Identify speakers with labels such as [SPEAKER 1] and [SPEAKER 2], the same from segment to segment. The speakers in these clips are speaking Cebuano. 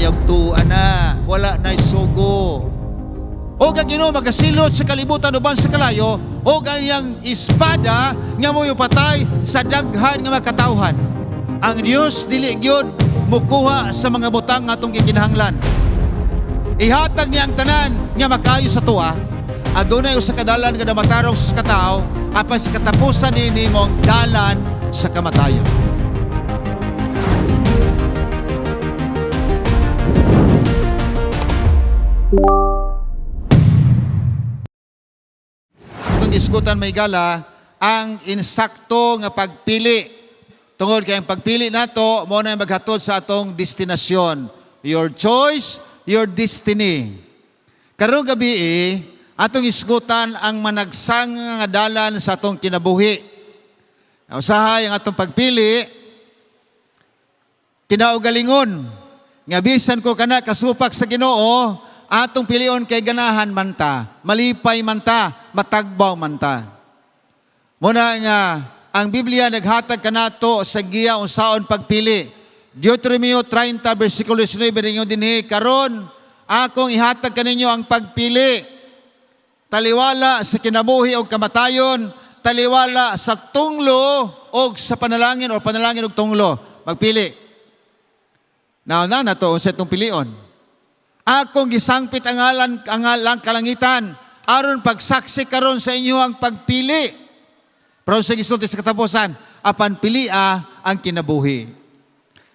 [SPEAKER 1] Ayaw tuo ana, wala na'y sugo. Og ang Ginoo magasilot sa kalibutan uban sa kalayo, og ang iyang espada nga moyupatay sa daghan nga makatawhan. Ang Dios dili gyud mukuha sa mga butang nga atong gikinahanglan. Ihatag niya ang tanan nga makaayo sa tuwa. Adunay usa ka dalan nga matarong sa katawo, apan sa katapusan niini mao ang dalan sa kamatayon. Itong diskutan, mga higala, ang insakto nga pagpili. Tungod kay ang pagpili nato mao na maghatod sa atong destinasyon. Your choice, your destiny. Karong gabi eh, atong isgutan ang managsang nga dalan sa atong kinabuhi. Usahay ang atong pagpili kinaugalingon nga bisan ko kana kasupak sa Ginoo, atong pilion kay ganahan man ta, malipay man ta, matagbaw man ta. Muna nga ang Biblia naghatag kanato sa giya unsaon pagpili. Deuteronomio 30 versikulo 19 ninyo dinhi, "Karon akong ihatag kaninyo ang pagpili, taliwala sa kinabuhi og kamatayon, taliwala sa tunglo og sa panalangin o panalangin og tunglo." Magpili. Now na nato unsa itong pilion. "Akong gisangpit ang alang kalangitan aron pagsaksi karon sa inyo ang pagpili." Pero sa gisulti sa katapusan, "Apan pilia ang kinabuhi."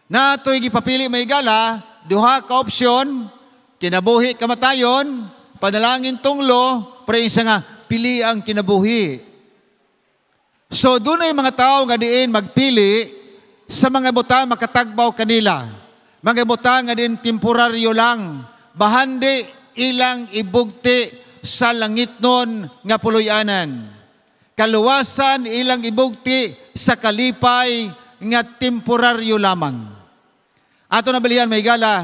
[SPEAKER 1] Nato'y gipapili, mga higala, duha ka opsyon, kinabuhi, kamatayon, panalangin, tunglo, pero isa nga, pili ang kinabuhi. So dunay mga tao nga diin magpili sa mga butang makatagbaw kanila. Mga butang nga diin temporaryo lang. Bahandi ilang ibugti sa langitnon nga puloy-anan. Kaluwasan ilang ibugti sa kalipay nga temporaryo lamang. Ato nabalian, mga higala,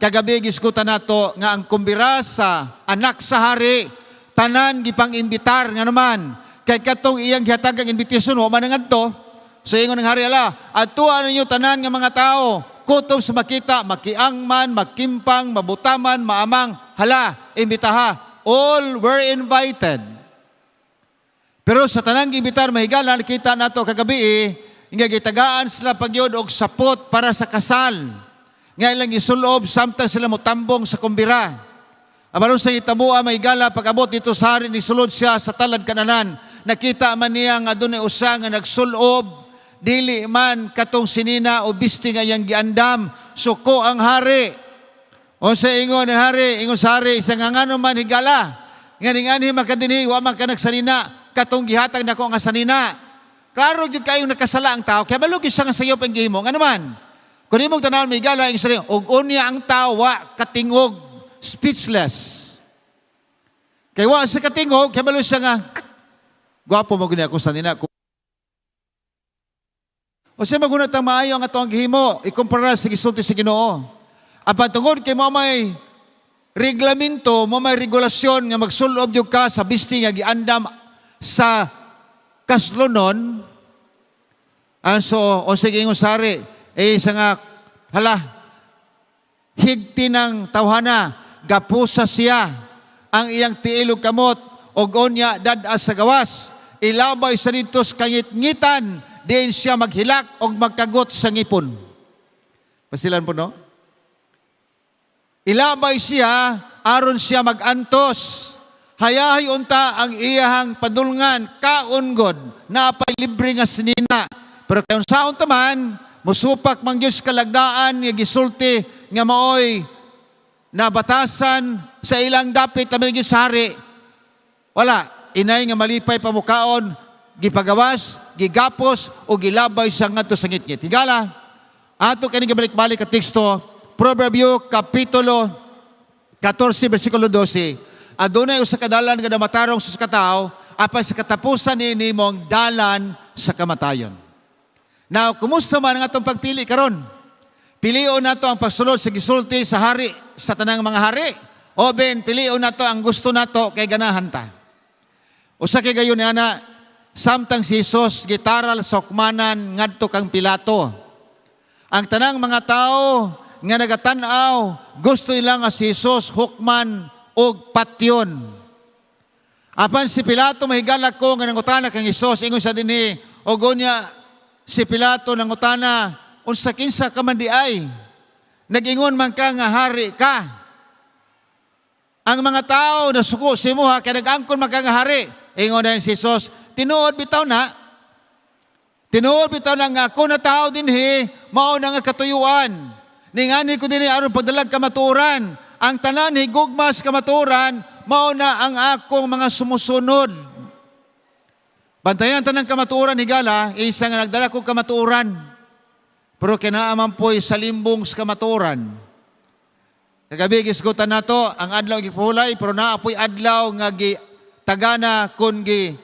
[SPEAKER 1] kagabi gisgutan nato nga ang kumbira sa anak sa hari, tanan gipang imbitar nga naman kay katong iyang gihatag ang invitation wa man ngadto. So ingon ng hari, "Ala, adtuan ninyo tanan nga mga tao, kutob sa makita, makiang man, makimpang, mabutaman, maamang, hala, imbitaha." All were invited. Pero sa tanang giimbitar, mga higala, nakita nato kagabi eh, nga gitagaan sila pagyod og sapot para sa kasal. Nga ilang isulob samtang sila motambong sa kumbira. Apan sa hitabo, mga higala, pag-abot dito sa hari, nisulod siya sa talad kananan. Nakita man niya nga dunay usa nga nagsulob, dili man katong sinina o bisti nga iyang giandam. Suko ang hari. O sa ingon ng hari, ingon sa hari, isa nga ngano man, higala, nga ninganhi makadinhi, wa man ka nagsanina, katong gihatag nako nga sanina? Klaro gyud kayo nakasala ang tao, kaya balo gyud siya nga sayop ang gihimo. Nga naman, kung imong tanawon, mga higala, ang sarili, og unya ang tao wa katingog, speechless. Kay wa sa katingog, kaya balo siya nga, gwapo mo gani ako sanina. O siya magunat ang maayo ang atong gihimo, ikumpara sa gisulti sa Ginoo. Apan tungod kay mo may reglamento, mo may regulasyon nga magsulob gyud ka sa bisti nga giandam sa kaslonon, ang so, o sige, ingon sari, eh sa nga, hala, higti ng tawhana, gapusa siya, ang iyang tiil ug kamot, og unya dad sa gawas, ilabay sa dito sa kangitngitan, diin siya maghilak og magkagot sa ngipon. Pasilan po, no? Ilabay siya, aron siya magantos. Hayahay unta ang iyahang padulngan, kaon god, napay libre nga sinina. Pero kay unsaon ta man, musupak man gyud sa kalagdaan nga gisulti nga maoy nabatasan sa ilang dapit tabi gyud sa hari. Wala, inay nga malipay pamukaon, gipagawas, gigapos o gilabay sa ngadto sa ngitngit. Higala, ato kini gabalik-balik ka teksto, Proverbio Kapitulo 14 versikulo 12. "Adunay usa ka dalan nga matarong sa katawo, apan sa katapusan niini mao ang dalan sa kamatayon." Now, kumusta man ang atong pagpili karon? Pilion nato ang pagsulod sa gisulti sa hari sa tanang mga hari, o ben pilion nato ang gusto nato kay ganahan ta? Usa kay gayon ni ana, samtang si Jesus gitaral sa hukmanan ngadto kang Pilato. Ang tanang mga tao nga nagatan-aw, gusto nila nga si Jesus hukman og patyon. Apan si Pilato, mahigala ko, nga nangutana kang Hesus, ingon siya dinhi, og unya si Pilato nangutana, "Unsa, kinsa ka man diay? Nagingon man ka nga hari ka. Ang mga tao nasuko sa imuha kay nag-angkon man ka nga hari." Ingon na si Jesus, "Tinuod bitaw na. Tinuod bitaw na nga ako na tao dinhi, mao na nga katuyuan. Ningani ko dinhi aron pagdalag kamatuoran. Ang tanan higugma sa kamatuoran, mao na ang akong mga sumusunod." Bantayan tanang kamatuoran, higala, isa nga nagdala kong kamatuoran. Pero kinaaman po'y sa limbong sa kamatuoran. Kagabi gisgutan nato ang adlaw gipuhulay, pero naa po'y adlaw nga gi tagana kun gi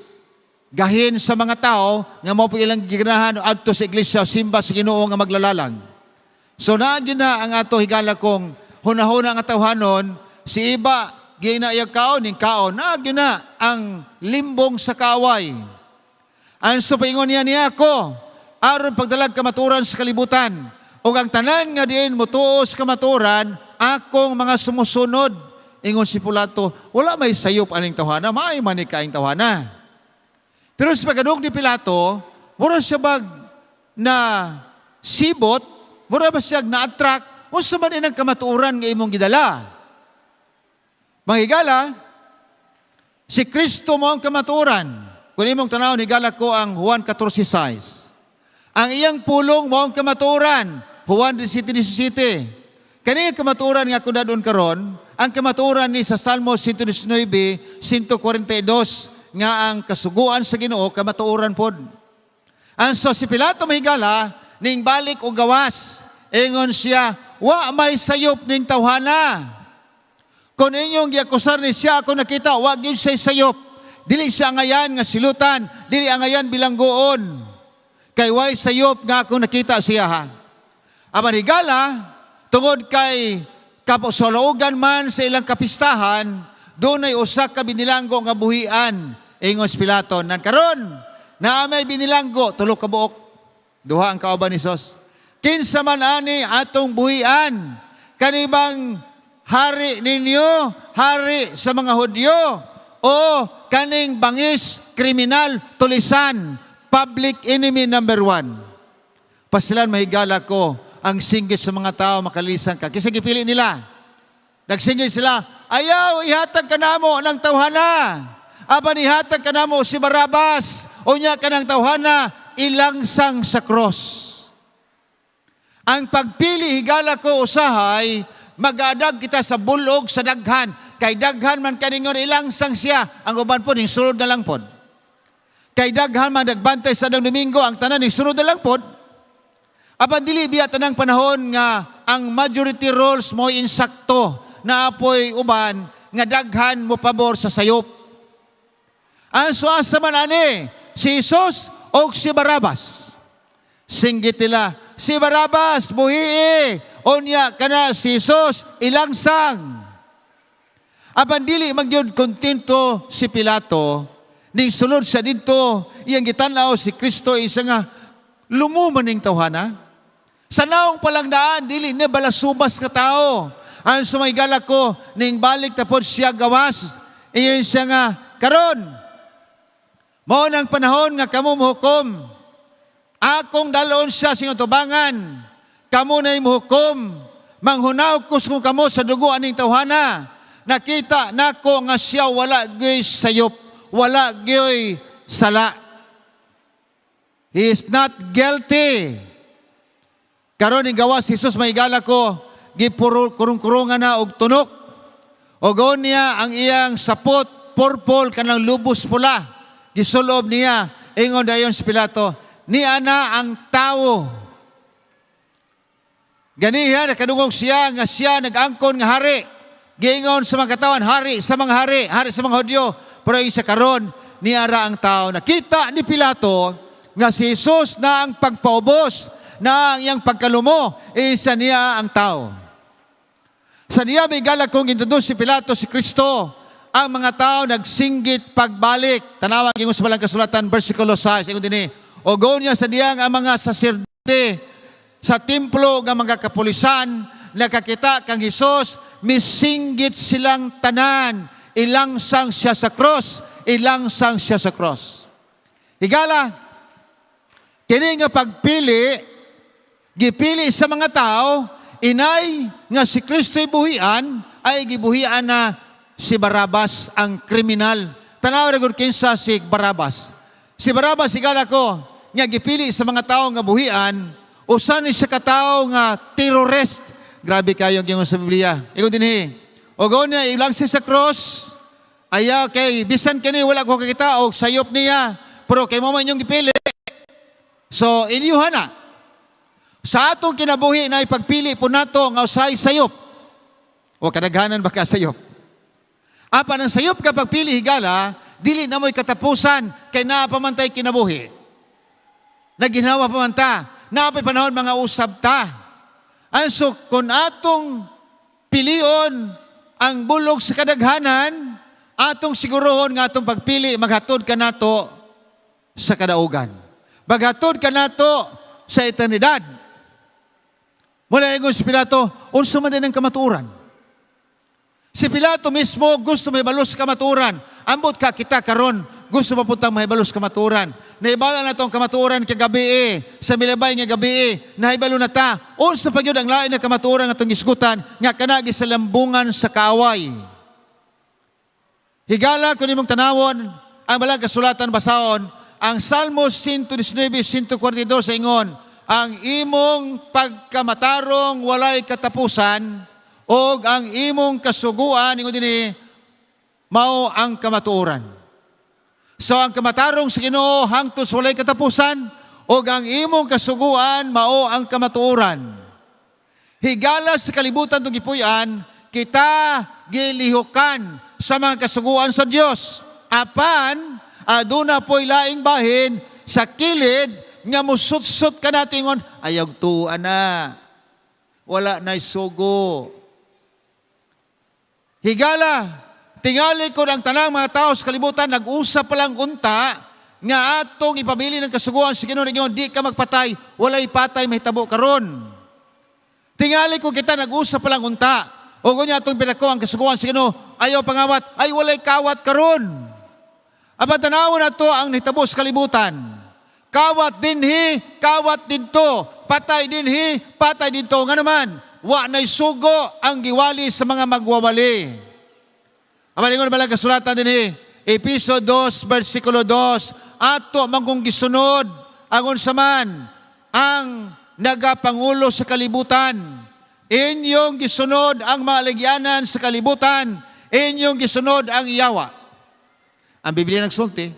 [SPEAKER 1] gahin sa mga tao nga mao po ilang giganahan adto sa iglesia, simba sa Ginoo nga maglalalang. So naa gyud na ang ato, higala, kong hunahuna nga tawhanon, si iba gina iyag kaon ning kaon, naa gyud na ang limbong sa kaaway. Ang so paingon niya niya ako aron pagdalag kamaturan sa kalibutan. Ug ang tanan nga diin motuo sa kamaturan, akong mga sumusunod. Ingon si Pilato, "Wala may sayop aning tawhana, maay man ni kaing tawhana." Pero sa pagkadungog ni Pilato, mura siya bag na sibot, mura ba siya na-attract, unsa man inang kamatuoran nga imong gidala? Mga higala, si Kristo mo ang kamatuoran. Kung imong tanawon, higala ko, ang Juan 14:6. Ang iyang pulong mo ang kamatuoran. Juan 17:17. Kani kamatuoran nga kung dadon karon, ang kamatuoran ni sa Salmo 119, 142 nga ang kasuguan sa Ginoo kamatuoran pod. Ang so si Pilato, mahigala, ning balik og gawas. Ingon siya, "Wa may sayop ning tawhana. Kung inyong giakusar ni siya ako nakita, wa gyud siya sayop. Dili siya angayan nga silutan, dili angayan bilanggoon. Kay way sayop nga ako nakita siya ha." Apan higala, tungod kay kapusoloogan man sa ilang kapistahan, dunay usa ka binilanggo nga buhian. Ingon si Pilato, "Nan karon, naa may binilanggo, tulo ka buok." Duha ang kauban ni Jesus. "Kinsa man ani atong buhian? Kanibang hari ninyo, hari sa mga Hudyo, o kaning bangis, kriminal, tulisan, public enemy number 1?" Pasilan, mahigala ko, ang singgit sa mga tao, makalisang ka. Kasi gipili nila. Nagsinggit sila, "Ayaw, ihatag ka namo ng tawhana. Apan ihatag ka namo si Barabas. O nya ka ng tawhana, ilangsang sa cross." Ang pagpili, higala ko, usahay, magadag kita sa bulog sa daghan. Kay daghan man kaningon ilangsang siya, ang uban po, ning sunod na lang pod. Kay daghan man nagbantay sa adlaw Domingo, ang tanan ning sunod na lang pod. Apan dili biya tanang panahon nga ang majority rules mo insakto, na apoy uban nga daghan mo pabor sa sayop. Ang suasa man ani, si Jesus o si Barabas? Singgit nila, "Si Barabas, buhii! Unya kana si Jesus, ilangsang." Apan dili magyud kontento si Pilato, ning sulod siya didto, iyang gitan-aw si Kristo, isa nga lumo man ning tawhana. Sa naong palang daan, dili ni balasubas ka tao. Ang sumaygala ko, ning balik tapod siya gawas. Iyon siya nga, "Karon, mao nang panahon nga kamo mohukom. Akong dalon siya sa inyong tubangan. Kamo na'y mohukom. Manghunaw kus kung kamo sa dugo aning tawhana. Nakita nako nga siya wala gyoy sayop, wala gyoy sala. He is not guilty." Karon ning gawas si Jesus, mahigala ko, gipuro kurong-kurungan na og tunok. Og niya ang iyang sapot purple, kanang lubos pula. Gisulob niya. Ingon dayon si Pilato, "Niya na ang tawo." Ganiha nakadungog siya nga siya nag-angkon nga hari. Giingon sa mga katawan, hari sa mga hari, hari sa mga Hudyo. Pero isa karon, niara ang tao. Nakita ni Pilato nga si Jesus na ang pagpaubos, na ang iyang pagkalumo, isa niya ang tao. Sa niya may galak kung introduce si Pilato si Kristo, ang mga tao nagsinggit pagbalik. Tanawa ingon sa balang kasulatan, versikulo 6, ingon dinhi. O niya sa diyang ang mga saserdote sa templo nga mga kapulisan nakakita kang Hesus, misinggit silang tanan, "Ilangsang siya sa cross, ilangsang siya sa cross." Higala, kini nga pagpili, gipili sa mga tao, inay nga si Kristo'y buhian, ay gibuhian na si Barabas, ang kriminal. Tanaw ra gud kinsa si Barabas. Si Barabas, higala ko, nga gipili sa mga tao nga buhian, usa ni siya katawo nga terrorist. Grabe kayo ang giingon sa Biblia. Ingon dinhi. O niya ilang siya sa cross, ayaw kay bisan kini wala ko kakita og sayop niya, pero kay mo man inyong gipili. So inyuha na. Sa atong kinabuhi na ipagpili po nato nga usay sayop. O kadaghanan ba ka sayop? Apan ang sayop ka pagpili, higala, dili na mo'y katapusan kay naa pa man tay kinabuhi. Naginhawa pa man ta. Naa pa'y panahon mga usab ta. Anso kung atong pilion ang bulog sa kadaghanan, atong sigurohon nga atong pagpili maghatod kanato sa kadaugan. Maghatod kanato sa eternidad. Mula ingon si Pilato, "Unsa man din ang kamatuoran?" Si Pilato mismo gusto mahibalo sa kamatuoran. Ambot ka kita karon, gusto mapuntang mahibalo sa kamatuoran. Naibalo na tong kamatuoran kagabi eh, sa milabay nga gabi eh, nahibalo na ta. Unsa pa gyud ang lain na kamatuoran nga atong gisgutan nga kana gisalambungan sa kaaway? Higala, kung imong tanawon, ang balang kasulatan basahon, ang Salmo 119, 142 sa ingon, "Ang imong pagkamatarong walay katapusan, og ang imong kasuguan," ingon dinhi, "mao ang kamatuoran." So ang kamatarong sa Ginoo hangtod sa walay katapusan, og ang imong kasuguan mao ang kamatuoran. Higala, sa kalibutan tong gipuy-an, kita gilihukan sa mga kasuguan sa Dios. Apan aduna po'y laing bahin sa kilid nga musutsot kanato ingon, "Ayaw tuwa na. Wala na'y sugo." Higala, tingali ko ang tanang mga tao sa kalibutan, nag-usap pa lang unta, nga atong ipabili ng kasuguan sa Ginoo ingon, "Di ka magpatay," walay patay mahitabo karon. Tingali ko kita nag-usap pa lang unta. O kunya atong pinako ang kasuguan sa Ginoo, "Ayaw pangawat," ay walay kawat karon. Apan tanawon nato ang nahitabo sa kalibutan. Kawat dinhi, kawat didto, patay dinhi, patay didto. Nga naman, wa na'y sugo ang giwali sa mga magwawali. Apan ingon balang kasulatan dinhi, Episo 2, versikulo 2, ato man kung gisunod, ang unsa man, ang nagapangulo sa kalibutan. Inyong gisunod ang mga aligyanan sa kalibutan, inyong gisunod ang yawa. Ang Biblia nagsulti.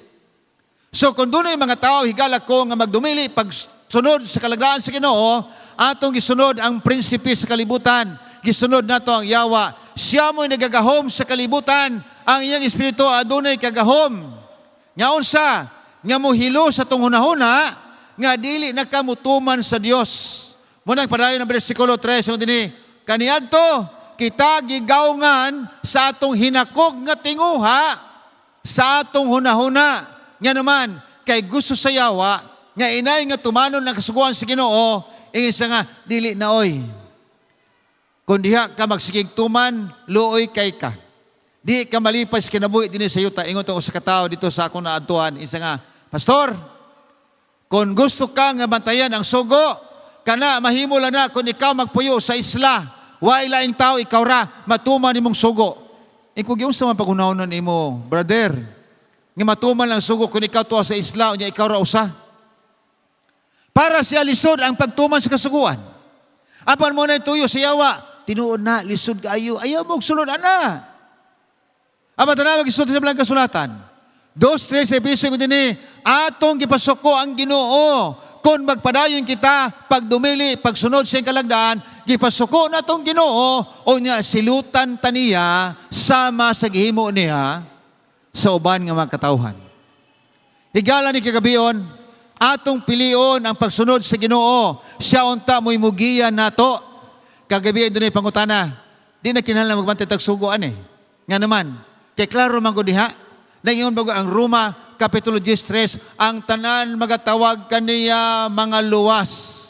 [SPEAKER 1] So kung dunay mga tao, higala ko, nga magdumili pagsunod sa kalaglaan sa Ginoo, atong gisunod ang prinsipe sa kalibutan, gisunod nato ang yawa. Siya mo'y nagagahom sa kalibutan, ang iyang espiritu adunay kagahom. Nga unsa? Nga mohilo sa atong hunahuna, nga dili na ka mutuman sa Dios. Munang padayon ng bersikulo 3, yung dinhi, kaniadto, kita gigawngan sa atong hinakog nga tinguha, sa atong hunahuna. Nga naman, kay gusto sa yawa, nga inay nga tumanon ng kasuguan sa Ginoo, ingin siya nga, "Dili na oy. Kung diha ka magsigig tuman, luoy kay ka. Di ka malipay sa kinabuhi dinhi sa yuta." Ingon to sa katao dito sa akong naadtuan. Isa nga, "Pastor, kung gusto ka nga bantayan ang sugo, kana mahimo lang na kung ikaw magpuyo sa isla. Wa laing tao, ikaw ra, matuman nimong sugo." E kung giunsa man paghunahon nimo, brother, nga matuman lang sugo kung ikaw tuwa sa isla, unya ikaw ra usa. Para siya lisod ang pagtuman sa kasuguan. Apan mo na tuyo sa yawa, "Tinuod na, lisod kaayo, ayaw mo sulod ana." Apan tanawa gisulti sa balang kasulatan. 2:3 Episo ko dinhi, atong gipasuko ang Ginoo kung magpadayon kita pagdumili, pagsunod sa iyang kalagdaan, gipasuko na atong Ginoo o niya silutan taniya sama sa gihimo niya sa uban nga mga katawhan. Higala ni kagabion, atong pilion ang pagsunod sa Ginoo. Siya unta mo'y mugiya nato. Kagabi dunay pangutana, di na kinahanglan magbantay tag sugoan eh. Nga naman, kay klaro man gud diha. Nangingon bago ang Roma Kapitulo 13, ang tanan magatawag kaniya mga luwas.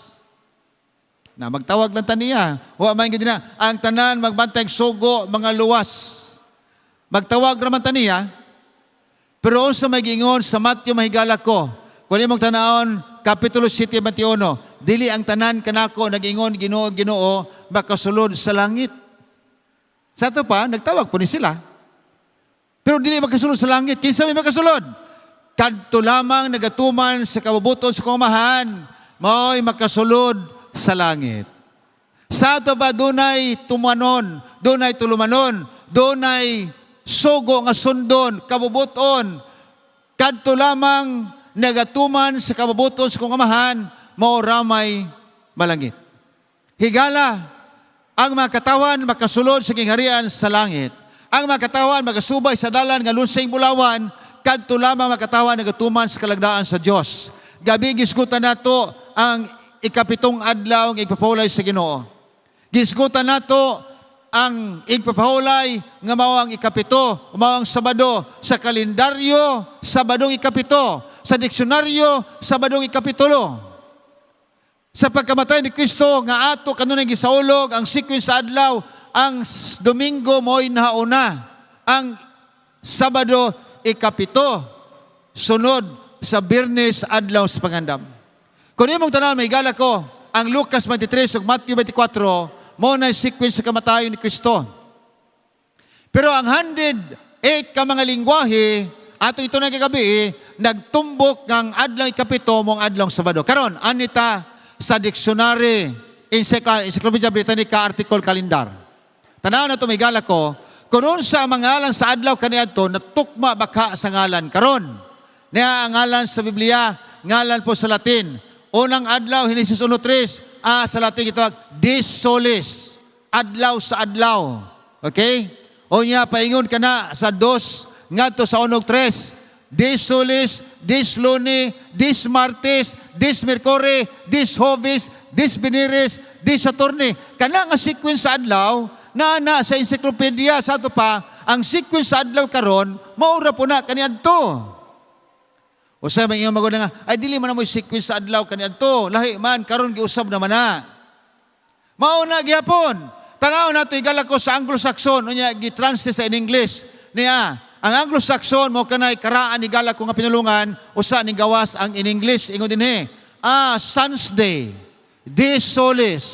[SPEAKER 1] Na magtawag lang ta niya. Wa man gyud na ang tanan magbantay sugo mga luwas. Magtawag ra man ta niya. Pero unsa may giingon sa Matthew, mahigala ko? Kung imong tanawon Kapitulo 7:21, dili ang tanan kanako nag-ingon, "Ginoo, Ginoo," makasulod sa langit. Sa ato pa, nagtawag po ni sila. Pero dili makasulod sa langit. Kinsa may makasulod? Kadto lamang nagatuman sa kabubuton sa akong Amahan, mao'y makasulod sa langit. Sa ato ba dunay tumanon, dunay tulumanon, dunay sugo nga sundon, kabubuton? Kadto lamang nagatuman sa kabubuton sa akong Amahan, mao ramay malangit. Higala, ang mga katawan makasulod sa gingharian sa langit. Ang mga katawan magasubay sa dalan nga lunsing bulawan, kadto lamang mga katawan nagatuman sa kalagdaan sa Dios. Gabi gisgutan nato ang ikapitong adlaw ng igpapahulay sa Ginoo. Gisgutan nato ang igpapahulay nga mao ang ikapito, mao ang Sabado sa kalendaryo, Sabadong ikapito, sa diksyonaryo, Sabadong ikapitulo. Sa pagkamatay ni Kristo nga ato kanunay gisaulog ang sequence sa adlaw, ang Domingo mo'y nauna, ang Sabado ikapito, sunod sa Biyernes, adlaw sa pangandam. Kung imong tanan, mahigala ko, ang Lucas 23 ug Matthew 24 mao na sequence sa kamatayon ni Kristo. Pero ang 108 ka mga lingwahe ato ito na kagabi, nagtumbok ng adlaw ikapito mong adlaw Sabado. Karon anita sa dictionary, Encyclopedia Britannica article calendar. Tanaw na mahigala ko, kung unsa ang mga ngalan sa adlaw kaniadto, natukma baka sa ngalan karon? Niya ang ngalan sa Biblia, ngalan po sa Latin. Unang adlaw, Henesis 1:3, sa Latin gitawag dies solis, adlaw sa adlaw. Okay? O niya, paingon ka na sa dos ngadto sa unog tres. Dies Solis, dies Luni, dies Martis, dies Mercury, dies Jovis, dies Veneris, dies Saturni. Kana nga sequence sa adlaw, na na sa encyclopedia. Sa ato pa, ang sequence sa adlaw karon, maura po na kaniadto. O sa may iyong magulang nga, ay dili man na mo sequence sa adlaw kaniadto, lahi man, karon giusab naman na. Mao na gihapon. Tanaw nato, higala ko, sa Anglo-Saxon, unya gi-translate sa in English. Niya, ang Anglo-Saxon mo kanay karaan, higala ko, nga pinulungan, usa ning gawas ang in English ingon dinhi. Sunday, dies Solis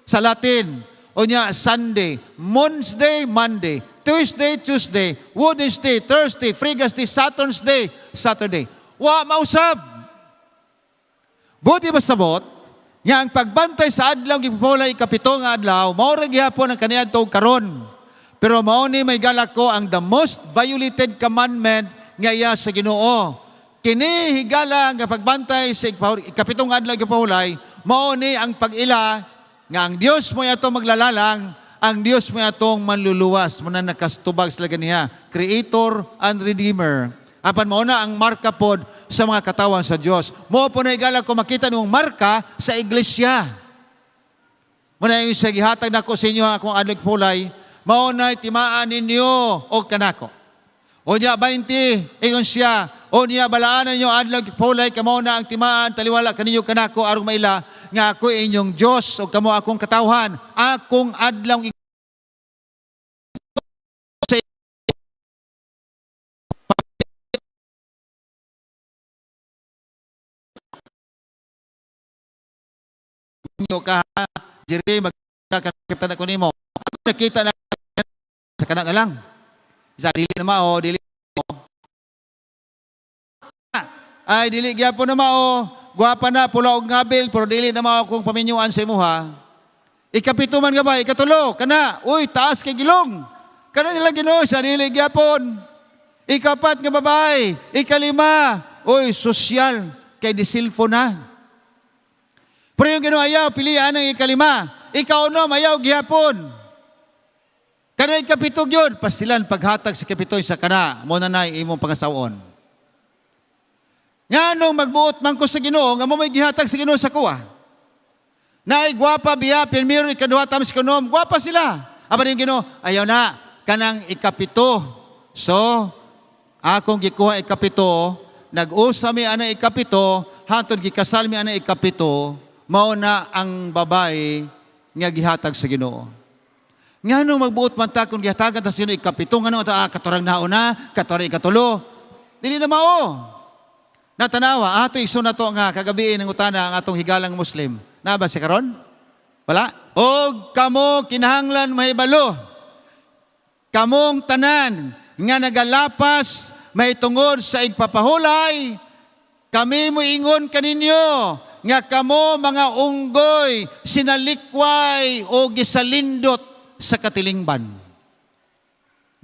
[SPEAKER 1] sa Latin. Unya Sunday, Monday, Monday, Tuesday, Tuesday, Wednesday, Thursday, Frigas Day, Saturn's Day, Saturday. Wa mausab. Buti masabot nga ang pagbantay sa adlaw gipapulay ikapito nga adlaw, mao ra gihapon ang kaniadto karon. Pero mao ni, mahigala ko, ang the most violated commandment nga iya sa Ginoo. Kini, higala, nga pagbantay sa ikapitong adlaw gipahulay, mao ni ang pag-ila nga ang Dios mo ato maglalalang, ang Dios mo atong manluluwas. Mo na nakastubag sila ganiha, Creator and Redeemer. Apan mao na ang marka pod sa mga katawan sa Dios. Mo po na, higala ko, makita nung marka sa iglesia. Mo na yung sa gihatag nako sa inyo akong adlaw pulay, mao na timaan ninyo og kanako. O niya 20, ingon siya, o niya balaanan ninyo adlaw pulay kamo na ang timaan taliwala kaninyo kanako aron maila nga ako inyong Dios ug kamo akong katawhan, akong adlaw sa inyo ka diri magkakita na ko nimo. Ako nakita na sa kana na lang. Isa dili na mao, dili ay dili gyapon na mao, gwapa na pula og ngabil pero dili na mao akong paminyuan sa imuha. Ikapito man nga ba, ikatulo, kana, uy, taas kay gilong. Kana nila Ginoo sa dili gyapon. Ikapat nga babae, ikalima, uy, sosyal kay di cellphone na. Pero yung Ginoo ayaw, pilian ang ikalima. Ikaunom, ayaw gihapon. Kana ikapito gyud, pasilan paghatag sa kapitoy sa kana, mo na nay imong pangasawon. Nga nung magbuot man ko sa Ginoo, nga mo may gihatag sa Ginoo sa kuha. Naay gwapa biya, primero, ikaduha, tapos ikanom, gwapa sila. Apan yung Ginoo, ayaw na, kanang ikapito. So, akong gikuha ikapito, nag-usa mi ana ikapito, hantod gikasal mi ana ikapito, mao na ang babae nga gihatag sa Ginoo. Ngano magbuot man ta kung gihatagan ta sa Ginoo ikapito, ngano ta katorang nauna, katorang ikatulo? Dili na mao. Natanawa, ato igsoon nato nga kagabi nangutana ang atong higalang Muslim. Na ba siya karon? Wala? Og kamo kinahanglan mahibalo. Kamong tanan nga nagalapas mahitungod sa igpapahulay, kami moingon kaninyo nga kamo mga unggoy, sinalikway o gisalindot sa katilingban.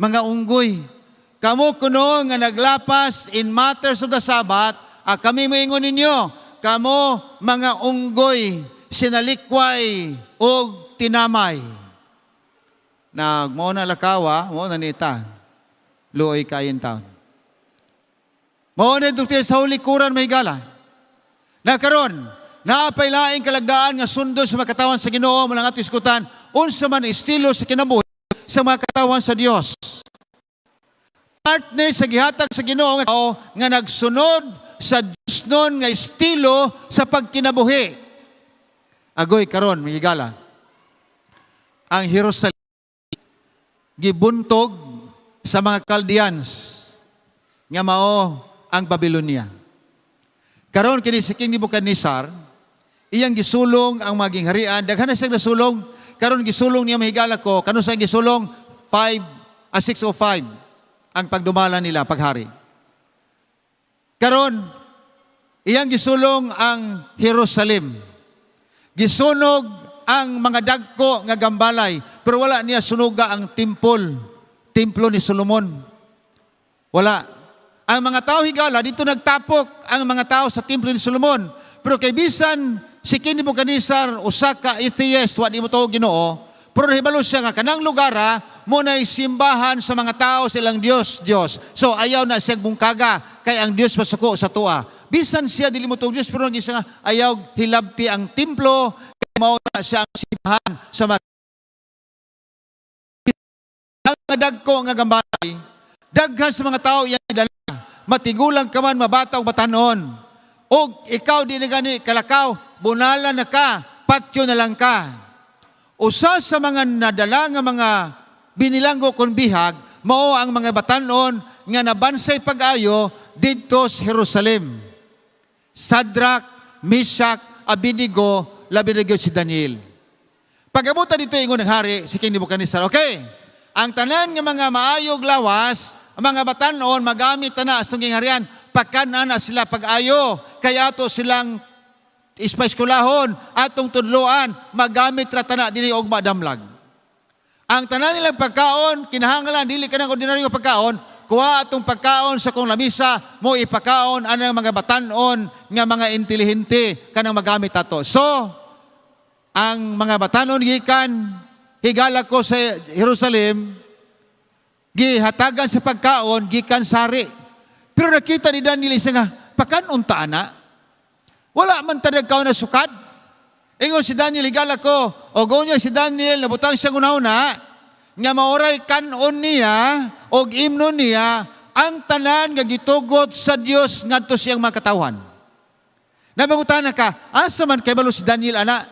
[SPEAKER 1] Mga unggoy. Kamo kuno nga naglapas in matters of the Sabbath, kami moingon ninyo, kamo mga unggoy, sinalikway o tinamay. Nag mo na lakawa, mo na nita. Luoy kayin taon. Mao na doktrina sa Holy Quran, mga higala. Na karon, naapay laing kalagdaan nga sundon sa mga katawan sa Ginoo mo lang ato iskutan unsa man estilo sa kinabuhi sa mga katawan sa Dios. Part ni sa gihatag sa Ginoo nga tao nga nagsunod sa Dios nun nga estilo sa pagkinabuhi. Agoy karon, mga higala. Ang Jerusalem gibuntog sa mga Chaldeans nga mao ang Babylonia. Karon kini si King Nebuchadnezzar, iyang gisulong ang mga gingharian, daghan na siyang nasulong. Karon gisulong niya, mga higala ko, kanus-a gisulong? 5 a 605 ang pagdumala nila paghari. Karon iyang gisulong ang Jerusalem. Gisunog ang mga dagko nga gambalay, pero wala niya sunuga ang temple, templo ni Solomon. Wala. Ang mga tao, higala, dito nagtapok ang mga tao sa templo ni Solomon. Pero kay bisan si King Nebuchadnezzar usa ka atheist, wa di motuo Ginoo, pero nahibalo siya nga kanang lugar mo na simbahan sa mga tao silang Dios, Dios. So ayaw na siya bungkaga kay ang Dios masuko sa tua. Bisan siya dili motuo Dios, pero naging siya nga ayaw hilabti ang templo kay mao na siya ang simbahan sa mga ang mga dagko nga gambalay. Daghan sa mga tao iyang dala. Matigulang ka man, mabata o batanon. O ikaw di na gani kalakaw, bunalan na ka, patyo na lang ka. Usa sa mga nadala nga mga binilanggo kon bihag, mao ang mga batanon nga nabansay pag-ayo didto sa Jerusalem. Shadrach, Meshach, Abednego, labi na gyud si Daniel. Pag-abutan dito, ingon ng hari, si King Nebuchadnezzar, "Okay, ang tanan nga mga maayog lawas, ang mga batanon, magamit na sa harian, pagkanan na sila pag-ayo, kaya ato silang ispaskulahon, atong tudloan, magamit ra tana dinhi og madamlag. Ang tanan nilang pagkaon, kinahanglan dili kanang ordinaryo pagkaon, kuha atong pagkaon sa kong lamisa, mo ipakaon anang mga batanon nga mga intelihente kanang magamit ato." So, ang mga batanon gikan, higala ko, sa Jerusalem, gihatagan sa pagkaon gikan sari. Pero nakita ni Daniel isa nga, "Pakanon ta ana? Wala man ta nagkaon na sukad." Ingon si Daniel, higala ko, o niya si Daniel, nabutang siyang una-una, nga maoray kanon niya, o imnon niya, ang tanan nga gitugot sa Dios ngadto siyang mga katawhan. Nabangutana ka, asa man kay balo si Daniel ana?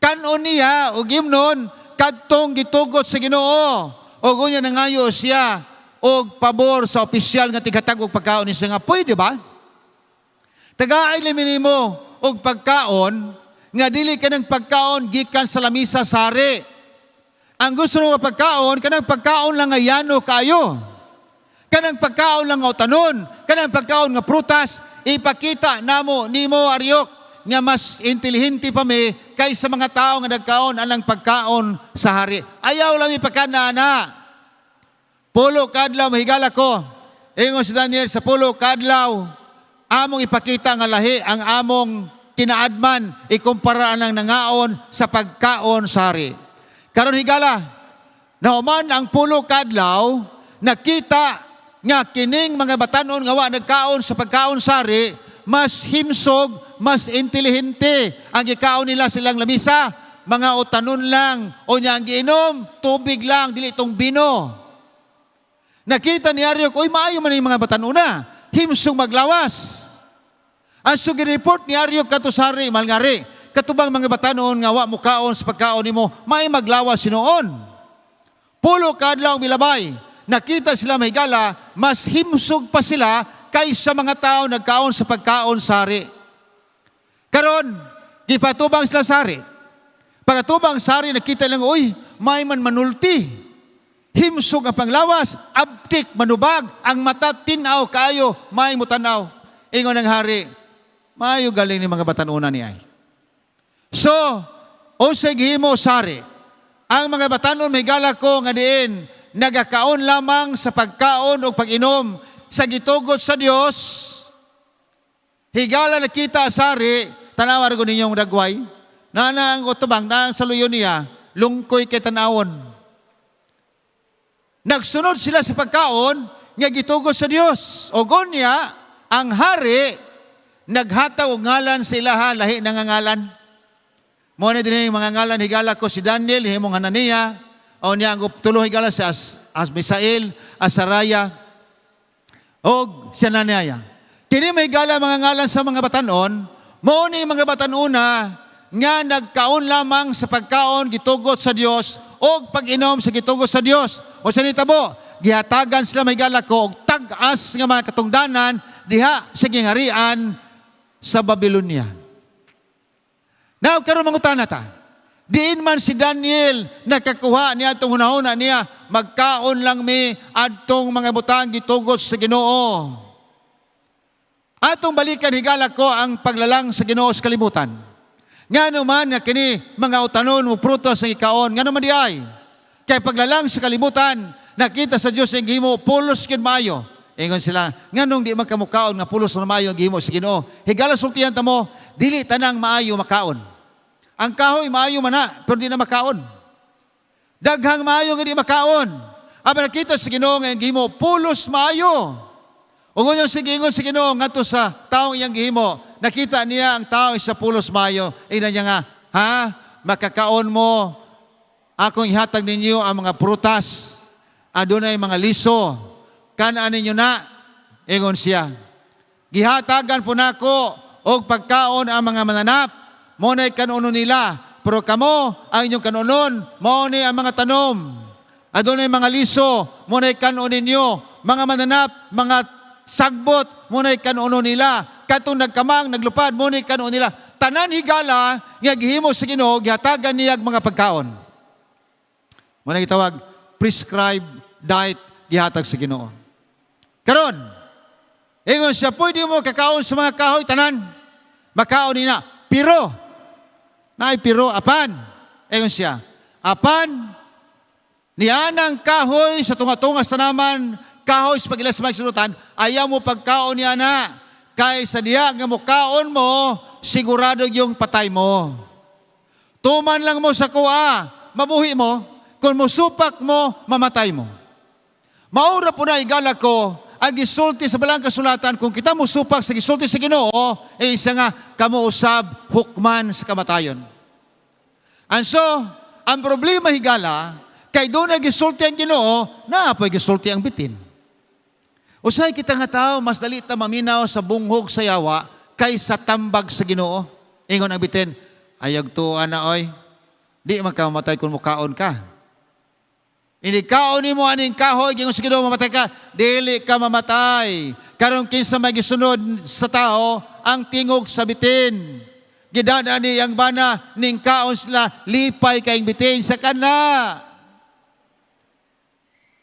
[SPEAKER 1] Kanon niya og imnon kadtong gitugot sa Ginoo. O unya nangayo siya og pabor sa opisyal nga tighatag og pagkaon niya nga pwede ba? Tagaay nimo og pagkaon nga dili kanang pagkaon gikan sa lamisa sari. Ang gusto mo pagkaon, kanang pagkaon lang nga yano kayo. Kanang pagkaon lang nga utanon, kanang pagkaon nga prutas, ipakita namo nimo Aryok nga mas intelihente pa mi kaysa mga tao nga nagkaon anang pagkaon sa hari. Ayaw lang ipakana na. 10 kadlaw, mahigala ko. Ingon si Daniel, sa 10 kadlaw, among ipakita nga lahi ang among kinaadman ikumpara ang nangaon sa pagkaon sa hari. Karon, higala, nahuman ang 10 kadlaw, nakita nga kining mga batanon nga wa nagkaon sa pagkaon sari, mas himsog, mas intelihente. Ang gikaon nila silang lamisa, mga utanon lang, o niya ang giinom, tubig lang, dili itong bino. Nakita ni Aryok, "Uy, maayo man yung mga batanuna, himsog maglawas." Ang so report ni Aryo kadto sa hari, "Mahal nga hari, katubang mga batanon nga wa mukaon sa pagkaon nimo, may maglawas sinuon. 10 ka adlaw milabay, nakita sila, mahigala, mas himsog pa sila kaysa mga tao nagkaon sa pagkaon sa hari." Karon, gipatubang sila sa hari. Pagkatubang sa hari, nakita lang, "Uy, may man manulti. Himsog ang panglawas, abtik, manubag, ang mata tinaw kaayo, may mutanaw." Ingon ng hari, "Maayo galing ni mga batanuna ni ay." So, unsay gihimo sa hari? Ang mga batanon, mahigala ko, nga diin, nagakaon lamang sa pagkaon o pag-inom sa gitugot sa Dios, higala, nakita sa hari, tanawa ko ninyong dagway, na ang utubang, na ang saluyo niya, lungkoy kay tanawon. Nagsunod sila sa pagkaon nga gitugot sa Dios. O niya, ang hari naghatag og ngalan sa ilaha, lahi nga ngalan. Mo na din yung mga ngalan, higala ko, si Daniel, himong Hanania, o niya ang tulo, higala, si As Misael, Asaraya, og si Anania. Kini may gala mga ngalan sa mga batanon, mao ni mga batanuna nga nagkaon lamang sa pagkaon gitugot sa Dios og pag-inom sa gitugot sa Dios. O sa nitabo, gihatagan sila, mahigala ko, og tag-as nga mga katungdanan diha sa giharian sa Babylonia. Now, karon mangutana ta. Diin man si Daniel nakakuha niya itong hunahuna niya, magkaon lang mi adtong mga butang gitugot sa Ginoo? Atong balikan, higala ko, ang paglalang sa Ginoo sa kalibutan. Ngano man nga kini mga utanon mo prutas ang ikaon, ngano man di ay? Kay paglalang sa kalibutan, nakita sa Dios ang gihimo pulos gyud maayo. Ingon sila, "Nganong di man kamukaon nga pulos man maayo ang gihimo sa Ginoo?" Higala, sultihan ta mo, dili tanang maayo makaon. Ang kahoy maayo man na, pero di na makaon. Daghang maayo nga di makaon. Apan nakita sa Ginoo nga ang gihimo pulos maayo. Ug unyang sige ingon sa Ginoo ngadto sa taong iyang gihimo, nakita niya ang tao sa pulos maayo. Ina niya nga, "Ha, makakaon mo, akong ihatag ninyo ang mga prutas. Adunay mga liso. Kanaan ninyo na." Ingon siya. "Gihatagan po nako og pagkaon ang mga mananap. Mo na'y kanunon nila. Pero kamo, ang inyong kanunon, mao ni ang mga tanom. Adunay mga liso, mo na'y kanon ninyo. Mga mananap, mga sagbot, mo na'y kanunon nila. Katong nagkamang, naglupad, mo na'y kanon nila." Tanan, higala, nga gihimo sa Ginoo, gihatagan niya ang mga pagkaon. Mo na gitawag prescribed diet gihatag sa Ginoo. Karon, ingon siya, "Pwede mo kakaon sa mga kahoy tanan. Makaon nina. Pero, naay pero, apan." Ingon siya, "Apan, nianang kahoy sa tunga-tunga sa tanaman, kahoy sa pag-ila sa magsinutan, ayaw mo pagkaon niya na. Kay sa diya nga mukaon mo, sigurado yung patay mo. Tuman lang mo sa kuha, mabuhi mo. Kung musupak mo, mamatay mo." Maura po na, higala ko, ang gisulti sa balang kasulatan, kung kita musupak sa gisulti sa Ginoo, eh isa nga, kamo usab hukman sa kamatayon. And so, ang problema, higala, kay doon na gisulti ang Ginoo, naa po'y gisulti ang bitin. Usahay kita nga tao, mas dali ta maminaw sa bunghog sa yawa kaysa tambag sa Ginoo. Ingon ang bitin, "Ayag tuan na oy, di man ka mamatay kung mukaon ka. Ini kaon nimo aning kahoy, gingon sa Ginoo mamatay ka, dili ka mamatay." Karon kinsa may gisunod sa tao? Ang tingog sa bitin. Gidana ni ang bana ning kaon sila, lipay kayong bitin sa kana.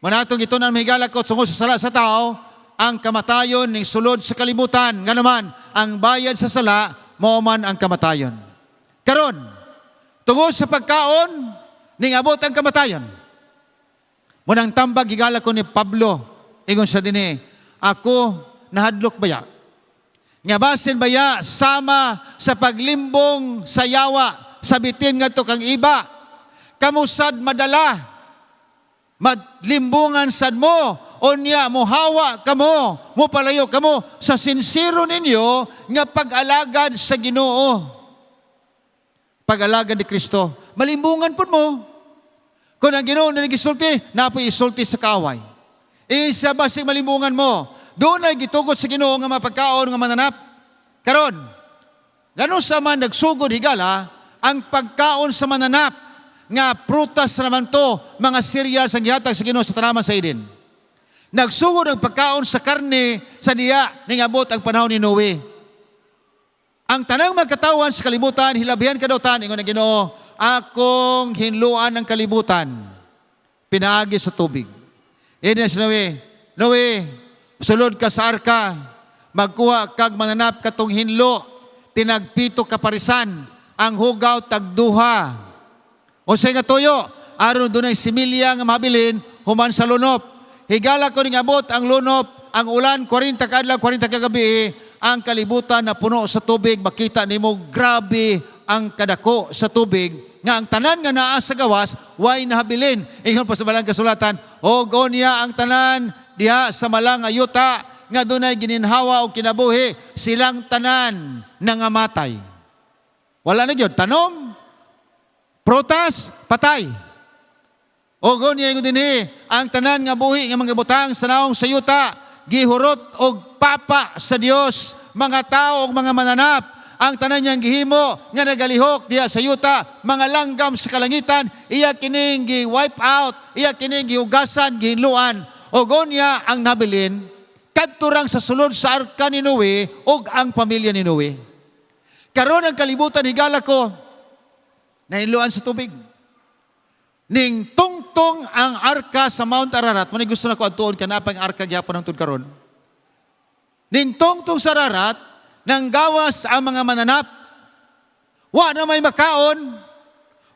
[SPEAKER 1] Manatong ito na mahigala ko tungod sa sala sa tao, ang kamatayon ning sulod sa kalibutan. Nga naman, ang bayad sa sala, mao man ang kamatayon. Karon, tungod sa pagkaon, ning abot ang kamatayon. Munang tambag, higala ko, ni Pablo, ingon siya dinhi, "Ako nahadlok baya. Nga basin baya sama sa paglimbong sa yawa, sa bitin ngadto kang iba. Kamusad madala, maglimbungan sad mo, unya mohawa kamo, mopalayo kamo sa sinsero ninyo nga pag-alagad sa Ginoo." Pag-alagad ni Kristo, malimbungan pud mo. Kung ang Ginoo na nagisulti, napoy isulti sa kaaway. Isa basig malimbungan mo. Doon ay gitugot sa Ginoo nga mapagkaon nga mananap. Karon, ngano sa man nagsugod, higala, ang pagkaon sa mananap nga prutas naman to, mga cereals ang gihatag sa Ginoo sa tanaman sa Eden. Nagsugod ang pagkaon sa karne sa diya ning abot ang panahon ni Noe. Ang tanang magkatawan sa kalibutan, hilabihan kadautan, ingon ang Ginoo, akong hinluan ng kalibutan, pinaagi sa tubig. Ingon si Noe, "Noe, sulod ka sa arka, magkuha kag mananap katong hinlo, tinagpito ka parisan, ang hugaw tagduha." Unsay nga tuyo? Aron dunay similya nga mabilin human sa lunop. Higala ko, ning abot ang lunop, ang ulan, 40 ka adlaw, 40 ka gabi, ang kalibutan na puno sa tubig, makita nimo grabe ang kadako sa tubig nga ang tanan nga naa sa gawas way nahabilin. Ingon pa sa balang kasulatan, og niya ang tanan diha sa malang nga yuta nga dunay gininhawa o kinabuhi, silang tanan nangamatay. Wala na gyud tanom, prutas, patay. O niya ingon dinhi, ang tanan nga buhi nga mga butang sa naong sa yuta gihurot og papa sa Dios, mga tao og mga mananap. Ang tanan niyang gihimo nga nagalihok diha sa yuta, mga langgam sa kalangitan, iya kining gi-wipe out, iya kining gihugasan, gihinluan. Og unya ang nabilin kadto rang sa sulod sa arka ni Noe ug ang pamilya ni Noe. Karon ang kalibutan, higala ko, nahinluan sa tubig. Ning tungtong ang arka sa Mount Ararat, mo gusto na ko adtuon ka na pang arka gyapon hangtod karon. Ning tungtong sa Ararat, nang gawas ang mga mananap. Wa na may makaon.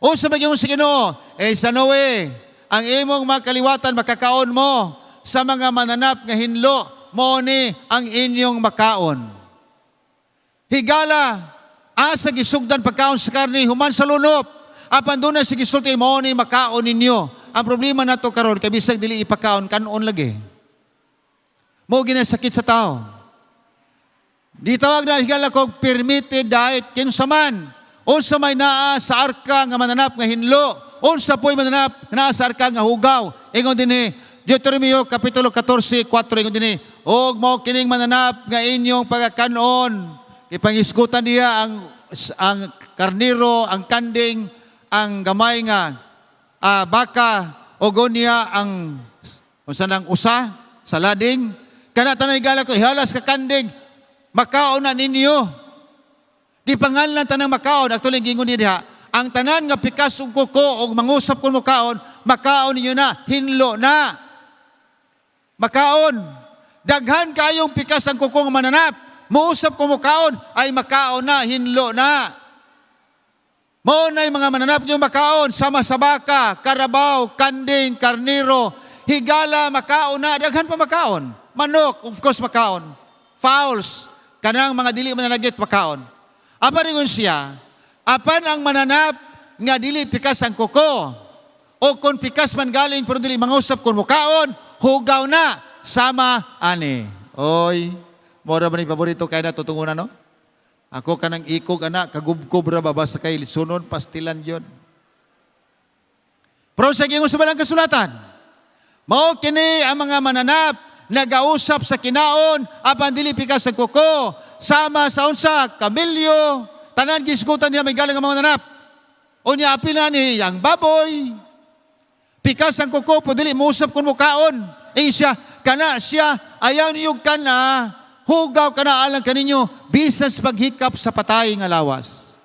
[SPEAKER 1] O sa magyong sa Ginoo, eh sa Noe, ang imong mga kaliwatan makakaon mo sa mga mananap nga hinlo, mo ni ang inyong makaon. Higala, asa gisugdan pagkaon sa karni human sa lunop. Apan doon na si gisulti mo ni makaon ninyo. Ang problema nato karon kay bisag dili ipakaon, kanon lagi. Mo ginasakit sa tao. Di tawag na, higala ko, permitted diet kinsa man. Unsa may naa sa arka nga mananap nga hinlo, unsa po'y mananap naa sa arka nga hugaw. Ingon dinhi Deuteronomio kapitulo 14, 4, ingon dinhi, og mao kining mananap nga inyong pagakanon. Ipangisgutan niya ang karniro, ang kanding, ang gamay nga baka, o niya ang unsa nang usa sa lading. Kana tanay, higala ko, ihalas ka kanding, makaon na ninyo. Gipanganlan tanang makaon. Actually, gingon niya diha, ang tanan nga pikas ug kuko og mangusap kun mokaon, makaon ninyo na, hinlo na. Makaon. Daghan kayong pikas ang kuko nga mananap. Muusap ko mokaon, ay makaon na, hinlo na. Mao na mga mananap niyo makaon, sama sa baka, karabaw, kanding, karniro, higala, makaon na, daghan pa makaon. Manok, of course makaon. Fowls, kanang mga dili mananagit makaon. Apan ingon siya, apan ang mananap nga dili pikas ang kuko, o kung pikas man galing pero dili mangusap kun mukaon, hugaw na, sama ani. Oy, mora ba ni paborito kay na tutungunan, no? Ako kanang ikog ana, kagubkob ra ba basta kay sunon pastilan yon. Pero sa gingon sa balang kasulatan, mao kini ang mga mananap nagausap sa kinaon apan dili pikas ang kuko, sama sa unsa, kamilyo, tanan gisgutan niya may galang ang mga mananap. Unya apil na ni ang baboy. Pikas ang kuko pero dili muusap kun mukaon. Eh siya, kana siya, ayaw niyo kana, hugaw kana alang kaninyo, bisan sa paghikap sa patay nga lawas.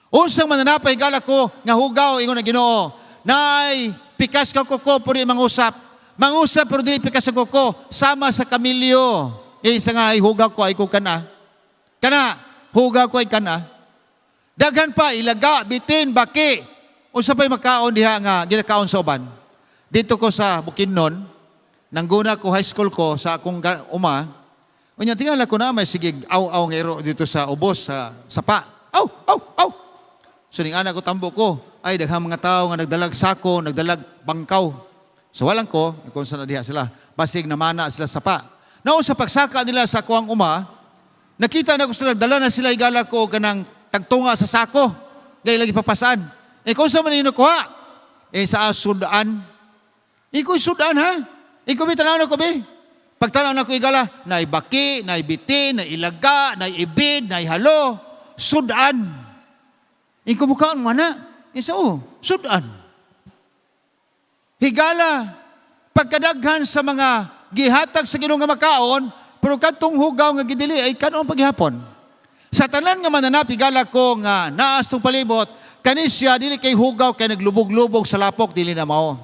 [SPEAKER 1] Unsang mananapay, higala ko, nga hugaw, ingon ang Ginoo, nay pikas ka kuko pero di mangusap. Mangusap pero dili pikas sa kuko, sama sa kamilyo. Eh, isa nga ay hugaw ko ay ko kana. Kana, hugaw ko ay kana. Daghan pa, ilaga, bitin, baki. Unsa pa'y makaon diha nga ginakaon sa uban? Dito ko sa Bukidnon, nangguna ko high school ko sa akong uma. Unya tingala ko na may sige aw-aw nga iro dito sa ubos sa sapa. Aw, aw, aw. So ning ana ko tambo ko, ay daghang mga tao nga nagdalag sako, nagdalag bangkaw. So walang ko, kung saan na diha sila, basig namana sila sapa. Naon sa pagsaka nila sa kuang uma, nakita na ko sila, dala na sila, higala ko, kanang tagtunga sa sako. Gay lagi papasan. Eh kung sa man kuha? Eh sa sudan. Ikaw sudan ha? Ikaw bi tanaw na ko bi? Pagtanaw nako, higala, naay baki, naay biti, naay ilaga, naay ibid, naay halo, sudan. Ingon ko, "Mukaon mo na?" Isa, "Oh, sudan." Higala, pagkadaghan sa mga gihatag sa Ginoo nga makaon, pero kadtong hugaw nga gidili ay kanon paghihapon. Sa tanan nga mananap, higala ko, nga naa sa palibot, kani siya dili kay hugaw kay naglubog-lubog sa lapok, dili na mao.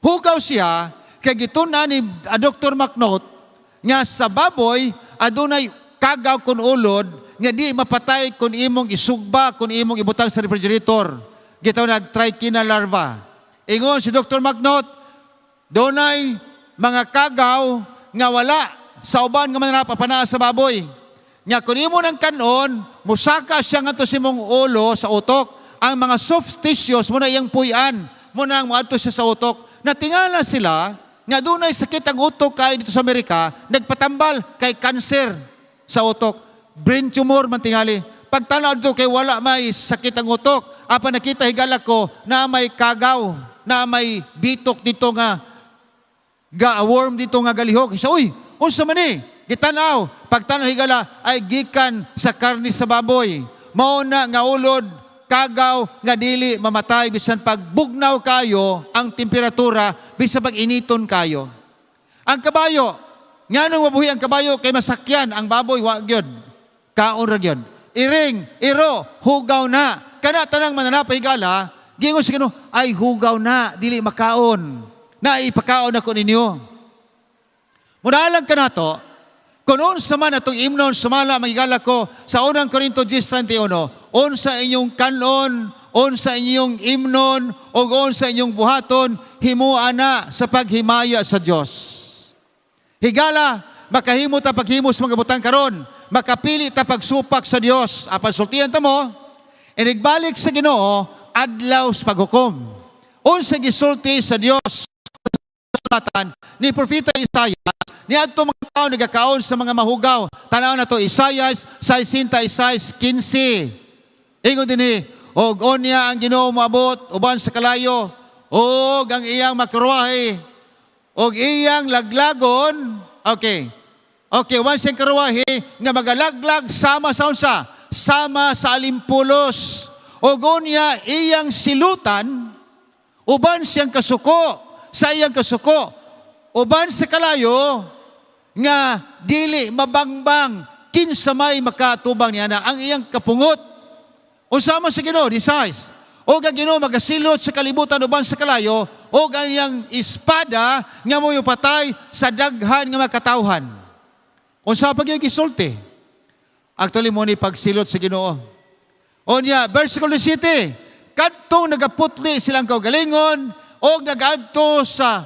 [SPEAKER 1] Hugaw siya kay gitun-an ni Dr. McNaught nga sa baboy adunay kagaw kon ulod nga di mapatay kung imong isugba, kung imong ibutang sa refrigerator. Gitawag nag trichina larva. Ingon si Dr. McNaught, dunay mga kagaw nga wala sa uban nga mananap apan naa sa baboy. Nga kung imo nang kanon, musaka siya ngadto sa imong ulo, sa utok. Ang mga soft tissues mao na iyang puy-an, mao na ang moadto siya sa utok. Natingala sila nga dunay sakit ang utok kay dito sa Amerika, nagpatambal kay cancer sa utok. Brain tumor man tingali. Pagtanaw dito kay wala may sakit ang utok. Apan nakita, higala ko, na may kagaw, na may bitok dito nga ga worm dito nga galihok. Isa, "Uy, unsa man ni?" Gitanaw, pagtanaw, higala, ay gikan sa karni sa baboy. Mao na nga ulod, kagaw nga dili mamatay bisan pagbugnaw kayo ang temperatura, bisan pag initon kayo. Ang kabayo, nganong mabuhi ang kabayo kay masakyan, ang baboy wa gyud. Kaon ra gyud. Iring, iro, hugaw na. Kana tanang mananap, higala, gingon sa Ginoo, ay hugaw na, dili makaon. Na ipakaon ako ninyo. Munalang ka nato, kung unsa man atong imnon sumala, mga higala ko, sa unang Korinto 10:31, unsa inyong kanon, unsa inyong imnon, o unsa inyong buhaton, himua na sa paghimaya sa Dios. Higala, makahimo ta paghimo sa mga butang karon, makapili ta pagsupak sa Dios. Apan sultihan ta mo, inigbalik sa Ginoo, adlaw sa paghukom. Unsa gisulti sa Dios kasulatan ni Propeta Isaias niadto mga tao nagakaon sa mga mahugaw? Tanaw na to Isaias 66:15. Ingon dinhi, "Og unya ang Ginoo moabot uban sa kalayo ug ang iyang makarwahe ug iyang laglagon." Okay, uban siyang karwahe nga magalaglag sama sa unsa? Sama sa alimpulos. Ug unya iyang silutan uban siyang kasuko, sa iyang kasuko, uban sa kalayo nga dili mabangbang, kinsa may makatubang niya na ang iyang kapungot. Unsa man sa Ginoo decides. Og ang Ginoo magasilot sa kalibutan uban sa kalayo og ang iyang espada nga moyupatay sa daghan nga makatawhan. Unsa pa gyud gisulti? Actually, mao ni pagsilot sa Ginoo. Unya, versikulo 7, kadtong nagaputli silang kaugalingon og nagadto sa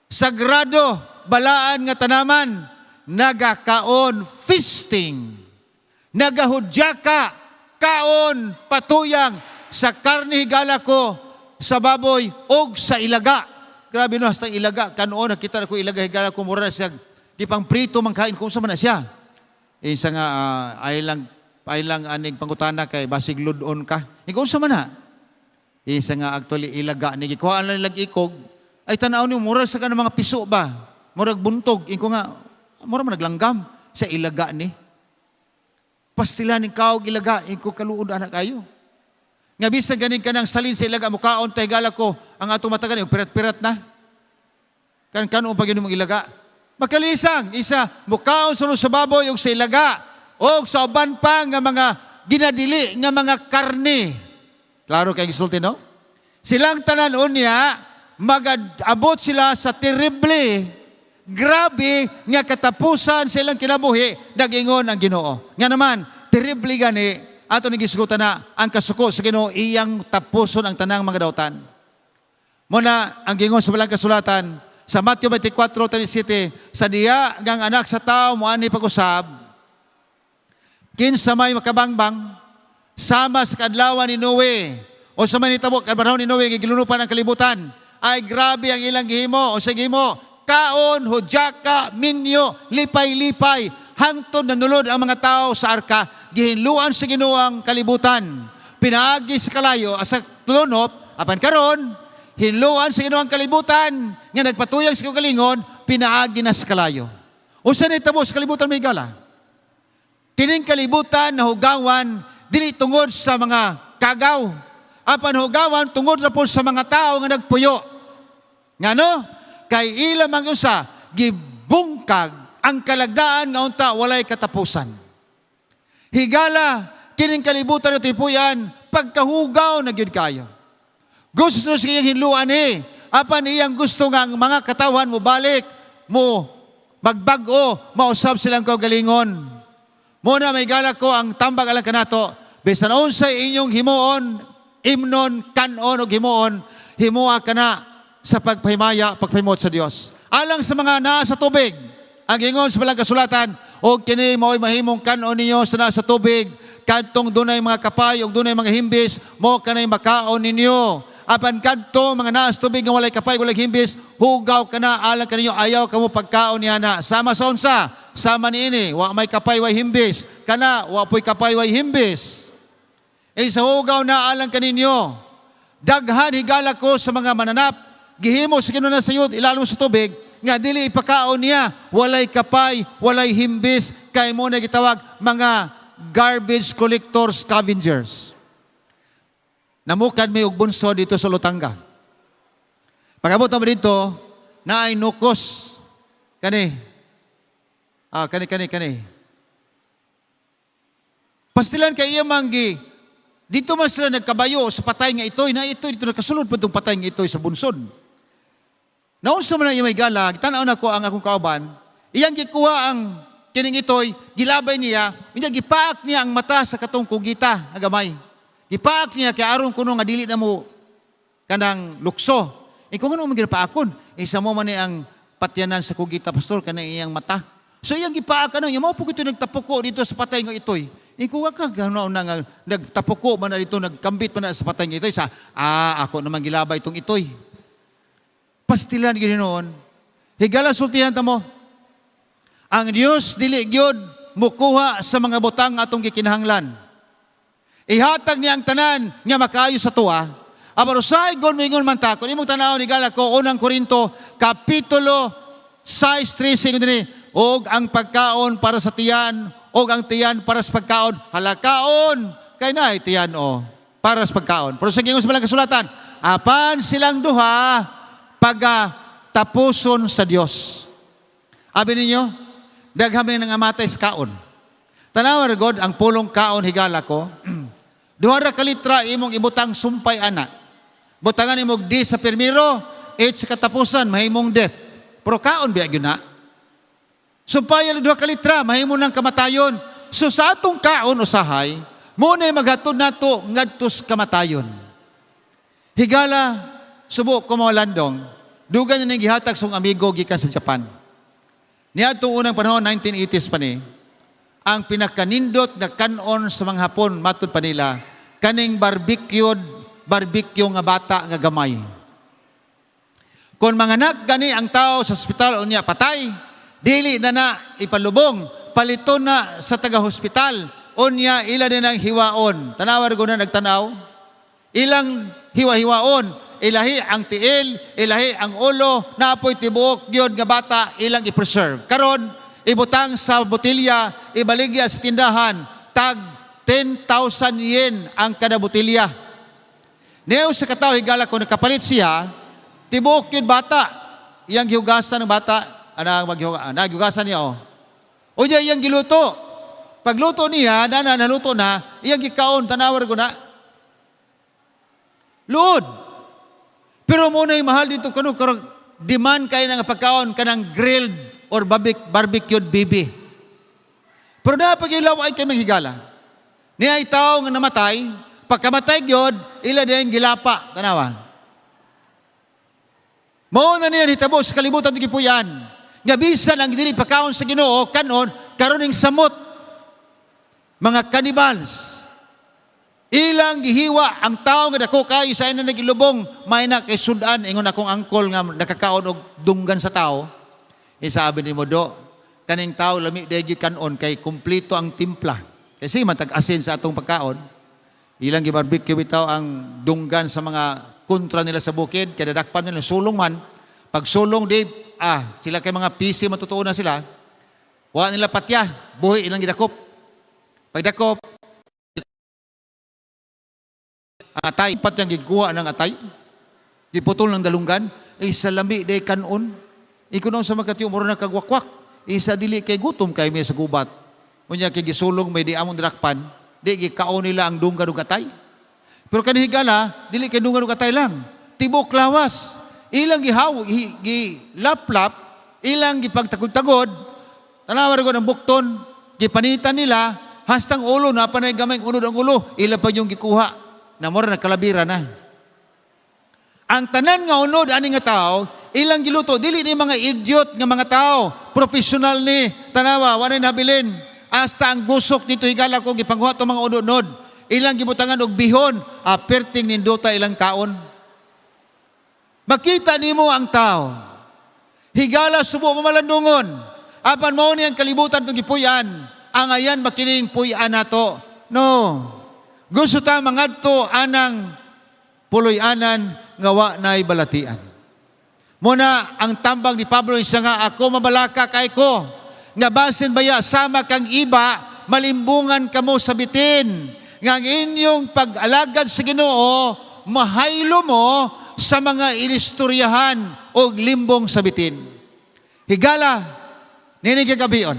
[SPEAKER 1] sagrado balaan nga tanaman, nagakaon, feasting, nagahudyaka, kaon patuyang sa karni, higala ko, sa baboy og sa ilaga. Grabe no, hasta ilaga kanoon. Nakita ko ilaga, higala ko, mura siya gipang prito man kain kung sa man na siya. Isa nga ay lang aning pangutana kay basig lud-on ka. Ikaw, unsa man na? Isa nga, actually ilaga ni gikuhaan lang nilag ikog ay tanaw ni mura sa kanang mga piso ba? Murag buntog. Ingon ko nga mura man naglanggam sa ilaga ni. Pastilan ning kaog ilaga, ingon ko, "Kaluod ana kayo." Nga bisan ganin kanang salin sa ilaga mukaon tay, higala ko, ang atong matagan pirat-pirat na. Kan kanon pa gyud mong ilaga. Makalisang isa mukaon sulod sa baboy ug sa ilaga og sa uban pa nga mga ginadili nga mga karne. Klaro kay gisulti, no? Silang tanan unya magabot sila sa terrible, grabe nga katapusan sa ilang kinabuhi, nagingon ang Ginoo. Nga naman, terrible gani ato ni gisgutan na ang kasuko sa Ginoo iyang tapuson ang tanang mga dautan. Muna ang gingon sa balang kasulatan sa Matthew 24:37, sa diya nga ang Anak sa Tao moani pag-usab, kinsa may makabangbang, sama sa kadlawan ni Noe o sa man nitabo panahon ni Noe, gilunupan ang kalibutan, ay grabe ang ilang gihimo o sa gihimo, kaon, hudyaka, minyo, lipay-lipay, hangtod nanulod ang mga tao sa arka, gihinluan sa Ginoo ang kalibutan pinaagi sa kalayo sa tulunop. Apan karon hinluan sa Ginoo ang kalibutan nga nagpatuyang sa kaugalingon. pinaagi na sa kalayo. Unsa nahitabo sa kalibutan, mga higala? Kining kalibutan nahugawan dili tungod sa mga kagaw, apan hugawan tungod na po sa mga tao nga nagpuyo. Ngano? Kay ila mang usa gibungkag ang kalagdaan nga unta walay katapusan. Higala, kining kalibutan na tipuyan, pagkahugaw na gyud kayo. Gusto sa iyang hinluan eh. Apan iyang gusto nga ang mga katawan mo balik, mo magbag-o, mausab silang kaugalingon. Muna may galak ko ang tambag alang kanato, bisan unsay inyong himuon, imnon, kanon og himuon, himua kana sa pagpahimaya, pagpahimot sa Dios. Alang sa mga naa sa tubig, ang ingon sa balang kasulatan, og kini mao'y mahimong kanon ninyo sa naa sa tubig, kadtong dunay mga kapay ug dunay mga himbis, mo kanay makaon ninyo. Apan kadto mga naa sa tubig nga walay kapay, walay himbis, hugaw kana alang kaninyo, ayaw kamo pagkaon niya na. Sama sa unsa? Sama niini, wa may kapay, way himbis. Kana, wa po'y kapay, way himbis. Eh sa hugaw na alang kaninyo. Daghan, higala ko, sa mga mananap, gihimo sa Ginoo na sayod, ilalom sa tubig, nga dili ipakaon niya, walay kapay, walay himbis, kay mo na gitawag mga garbage collector scavengers. Namukad may og bunso dito sa Lutanga. Pag-abot naman dito, naay nukos. Kani. Ah, kani, kani, kani. Pastilan kay iya manggi. Dito man sila nagkabayo sa patay nga itoy, na itoy dito nakasulod po itong patay nga itoy sa bunsod. Naunsa man ang iya, may gala, tanaw na ko ang akong kauban, iyang gikuha ang kining itoy, gilabay niya, unya gipaak niya ang mata sa katong kugita nga gamay. Gipaak niya kay aron kuno nga dili na mo kanang lukso. Eh kung ano man ginapaakon, isa mo man ni ang patyanan sa kugita, pastor, kanang iyang mata. So iyang gipaak ano, yung mao po ito nagtapuko dito sa patay nga itoy. Eh kung ka ganoon na nga nagtapuko man na dito, nagkambit man na sa patay nga itoy, sa ako naman gilabay itong itoy. Pastilan gyud noon. Higala, sultihan ta mo. Ang Dios dili gyud mukuha sa mga butang atong gikinahanglan. Ihatag niya ang tanan nga makaayo sa tuwa. Apan usahay gon moingon man ta, kung imong tan-awon, higala ko, Unang Korinto, Kapitulo 6:13 dinhi, "Og ang pagkaon para sa tiyan, og ang tiyan para sa pagkaon." Halakaon, kay na tiyan o para sa pagkaon. Pero sa ingon sa balang kasulatan, "Apan silang duha paga tapuson sa Dios." Abi ninyo, daghan may nangamatay sa kaon. Tanawa ra God ang pulong kaon, higala ko. 2 ka litra imong ibutang sumpay ana. Butangan imong D sa pirmiro, H sa katapusan, mahimong death. Pero kaon biya gyud na. Sumpay ang 2 ka litra, mahimo ng kamatayon. So sa atong kaon usahay, mo na maghatod nato ngadto sa kamatayon. Higala, subo ko mga landong, dugan niya gihatag sa amigo gikan sa Japan. Niadtong unang panahon, 1980s pa ni, ang pinakanindot na kanon sa mga Hapon, matud pa nila, kaning barbecue, barbecue nga bata nga gamay. Kung manganak gani ang tao sa ospital unya patay, dili na na ipalubong, paliton na sa taga-hospital, unya ila din ang hiwaon. Tanawa ko na nagtanaw. Ilang hiwa-hiwaon, ilahi ang tiil, ilahi ang ulo, naapoy tibuok gyud nga bata ilang i-preserve. Karon, ibutang sa botilya, ibaligya sa tindahan, tag 10,000 yen ang kada botilya. Niyaw sa katawo, higala ko, nakapalit siya, tibuok yun bata. Iyang gihugasan ng bata, anang maghuga, naghugasan niya oh. O niya iyang giluto. Pagluto niya, na naluto na, iyang gikaon, tanawar ko na. Luod. Pero muna yung mahal dito kano karong demand kay nga pagkaon kanang grilled or barbecued baby. Pero na pag ay kay higala. Niya ay tao nga namatay, pagkamatay gyud, ila din gilapa, tanawa. Mao na niya nitabo sa kalibutan gipuyan. Nga bisan ang dili pagkaon sa Ginoo kanon karon ning samot mga cannibals. Ilang gihiwa ang tao nga dako kayo sa ina nagilubong may na kay sudan ingon akong angkol nga nakakaon og dunggan sa tao. Eh, sabi ni mo do kaning tao lami daygi kanon kay kumpleto ang timpla. Kasi matag asin sa atong pagkaon. Ilang gibarbecue bitaw ang dunggan sa mga kontra nila sa bukid kay dadakpan nila sulong man. Pag sulong di Ah, sila kay mga PC, matutuo na sila. Wa nila patya, buhi ilang gidakop. Pagdakop, ang atay, patyang gikuha ng atay, giputol ng dalunggan, ay sa lami day kanon. Ikuno sa makatiyo, mura na kagwakwak. Isa dili kay gutom kay may sa gubat. Unya kay gisulong may di among drakpan, di gikaon nila ang dunggan ug atay. Pero kanihigala, dili kay dunggan ug atay lang. Tibok lawas. Ilang gihaw, gilaplap, ilang gipagtagod-tagod, tanawa rin ko ng bukton, gipanitan nila, hastang ulo, na panay gamay unod ang ulo, ila pa yung gikuha, na mura nagkalabira na. Ang tanan nga unod ani nga tao, ilang giluto, dili ni mga idiot nga mga tao, professional ni, tanawa, walay nabilin. Hasta ang gusok dito higala ko gipanghuha to mga unod-unod. Ilang gibutangan og bihon, perting nindota ilang kaon. Makita nimo ang tao. Higala subo mamalandungon. Apan mao ni ang kalibutan tong gipuy-an. Ang ayan makining puy-an nato. No. Gusto ta mangadto anang puloy-anan nga wa nay balatian. Muna ang tambang ni Pablo siya nga ako mabalaka kay ko nga basin baya sama kang iba malimbungan kamo sa bitin nga ang inyong pag-alagad sa Ginoo mahaylo mo sa mga inistoryahan o limbong sa bitin. Higala, nini kagabion.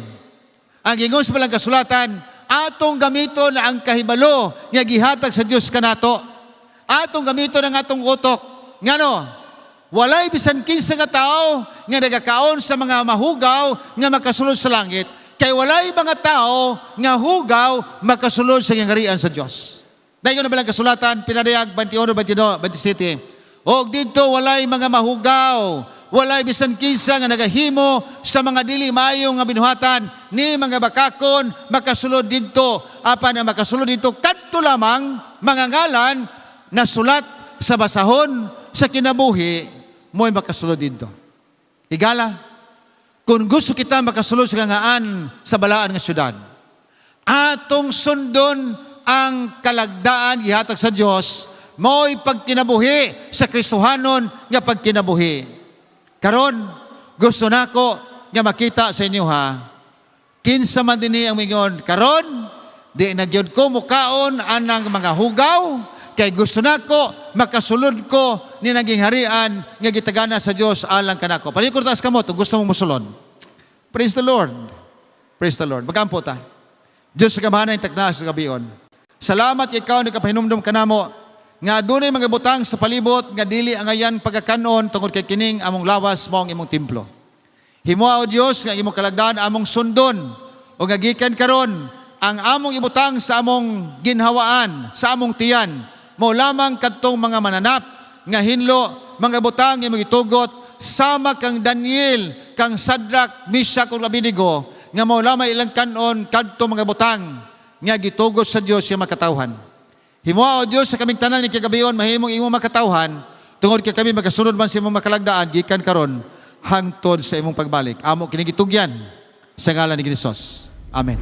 [SPEAKER 1] Ang ingon sa balang kasulatan, atong gamiton ang kahibalo nga gihatag sa Dios kanato. Atong gamiton ang atong utok. Ngano? Walay bisan kinsa nga tao nga nagakaon sa mga mahugaw nga makasulod sa langit, kay walay mga tao nga hugaw makasulod sa gingharian sa Dios. Dayon na balang kasulatan, Pinadayag 21, 22, 27. Og dito walay mga mahugaw, walay bisan kinsa nga nagahimo sa mga dili maayo nga binuhatan ni mga bakakon makasulod didto, apan ang makasulod didto kadto lamang mga ngalan na sulat sa basahon sa kinabuhi mo'y makasulod didto. Higala, kung gusto kita makasulod sa kangaan sa balaan nga syudad, atong sundon ang kalagdaan gihatag sa Dios, mao'y pagkinabuhi sa Kristohanon nga pagkinabuhi. Karon, gusto nako nga makita sa inyo ha, kinsa man dinhi ang mingon, karon, di na gyud ko mukaon anang mga hugaw, kay gusto nako makasulod ko ni naging harian nga gitagana sa Dios alang kanako. Palihog taas kamot kung gusto mong musulod. Praise the Lord. Praise the Lord. Magampo ta. Diyos sa kamahanan takna sa gabion. Salamat ikaw nagkapahinumdum kanamo nga adunay mga butang sa palibot nga dili angayan pagkakanon tungod kay kining among lawas mao ang imong templo. Himoa o Dios nga imong kalagdaan among sundon o nga gikan karon ang among ibutang sa among ginhawaan, sa among tiyan, mao lamang kadtong mga mananap nga hinlo, mga butang imong gitugot sama kang Daniel, kang Sadrach, Meshach ug Abednego nga mao lamang ilang kanon kadto mga butang nga gitugot sa Dios sa makatawhan. Himoa o Dios sa kaming tanan ni kagabion mahimong imong makatawhan tungod kay kami magasunod man sa imong makalagdaan gikan karon hangtod sa imong pagbalik. Amo kini gitugyan sa ngalan ni Hesus. Amen.